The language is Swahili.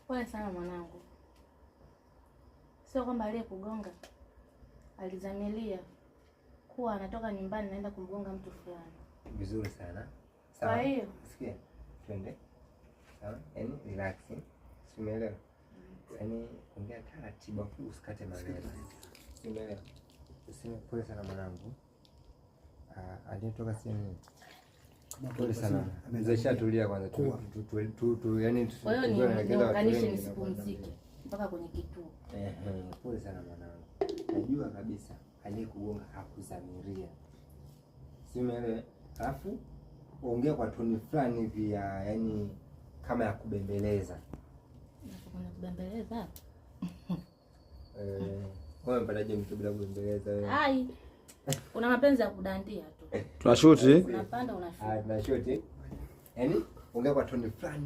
Pole sana mwanangu. Sio kwamba aliyekugonga alizamilia kuwa anatoka nyumbani naenda kumgonga mtu fulani. Vizuri sana. Sawa. Kwa hiyo sikia, twende. Sawa? Yaani relax. Si umeelewa? Yaani ongea taratibu afu usikate maneno. Si umeelewa? Useme pole sana mwanangu. Ah, aliyetoka sehemu. Pole sana. Mzee shatulia kwanza tu yaani kwa hiyo niunganishe nisipumzike mpaka kwenye kituo. Pole sana mwanangu. Najua kabisa aliyekugonga hakudhamiria. Si umeelewa? Alafu ongea kwa toni fulani hivi ya yani kama ya kubembeleza. Kuna kubembeleza hapa? Wewe mpataje mtu bila kubembeleza wewe? Ai. Una mapenzi ya kudandia tu. Tunashuti. Unapanda unashuka. Ah, tunashuti. Yaani ongea kwa toni fulani.